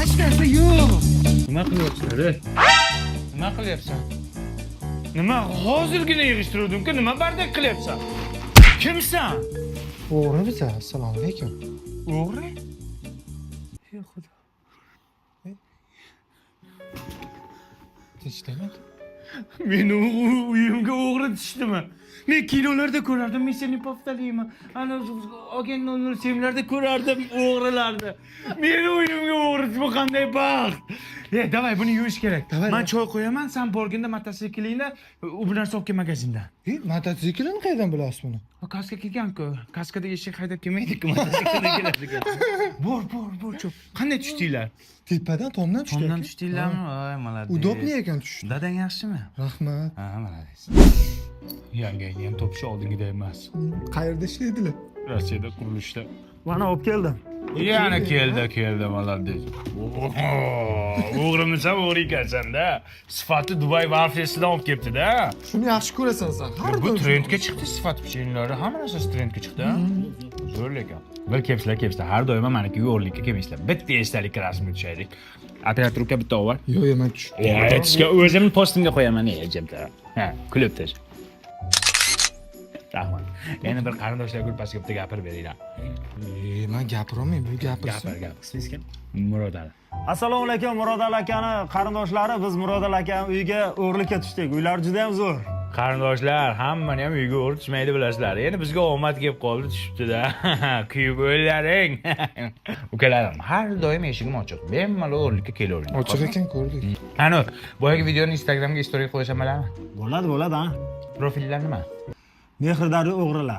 Hech narsa yo'q. Nima qilyapsan? Nima qilyapsan? Nima hozirgina yig'ishtiruvdim-ku, nima бардак qilyapsan? Kimsan? O'g'ri biza. Assalomu alaykum. O'g'ri? Ey Xudo. Tinchlikmi? Meni uyimga o'g'ri tushdimi? Men kinolarda ko'rardim, "Миссия неповторима". Ana Agent 007larda ko'rardim o'g'rilarni. Meni uyimga o'g'ri tushdi, bu qanday baxt? E, давай buni yuvish kerak. Давай, Man давай. Choy qo'yaman, san borganda mototsiklingda u narsa olib kel magazindan. E, mototsiklini qayerdan bilasiz buni? O kaska kelgan-ku. Kaskada eshak haydab kelmaydi-ku, mototsiklda keladi. Bor, bor, bor, cho'p. Qanday tushdinglar? Tepadan, tomdan tushdi. Tomdan Aka. tushdinglarmi? Voy, молодец. Удобный ekan tushdi. Dadang yaxshimi? Rahmat. Ha, молодец. Yangangni ham topishi oldingidek emas. Qayerda ishlaydilar? Rossiyada qurilishda. Mana olib keldim. Yana keldi, keldi, молодец. O'g'rimisan, o'g'ri ekansan-da. Sifati Dubay vaflisidan olib kelibdi-da. Shuni yaxshi ko'rasan sen. Har Bu doim. Trendga chiqdi sifat pechenlari, hamma narsasi trendga chiqdi. Zo'r lekin. Bir kelibsizlar, kelibsizlar. Har doim maniki o'g'irlikka kelmaysizlar. Bitta esdalikka rasmga tushaylik. Operator uka, bitta olib. Yo'q, yo'q, men tushdim. Aytishga o'zimni postimga qo'yaman, ejimda. Ha, kulib tash. Rahmat. Yana bir qarindoshlar gruppasiga bitta gapirib beringlar. E, men gapirolmayman, bu gapirsin. Gapir, gapir. Siz kim? Murod Ali. Assalomu alaykum, Murodali akani qarindoshlari. Biz Murodali akani uyiga o'g'irlikka tushdik. Uylari juda ham zo'r. Qarindoshlar, hammani ham uyga o'g'ri tushmaydi, bilasizlar. Endi bizga omad kelib qoldi, tushibdi-da. Kuyib o'llaring. Ukalarim, har doim eshigim ochiq. Bemalol o'g'irlikka kelavering. Ochiq ekan, ko'rdik. Ani, boyagi videoni Instagramga story qo'ysam bo'ladimi? Bo'ladi, bo'ladi, ha. Profillar nima? Mehr daryo o'g'rilar.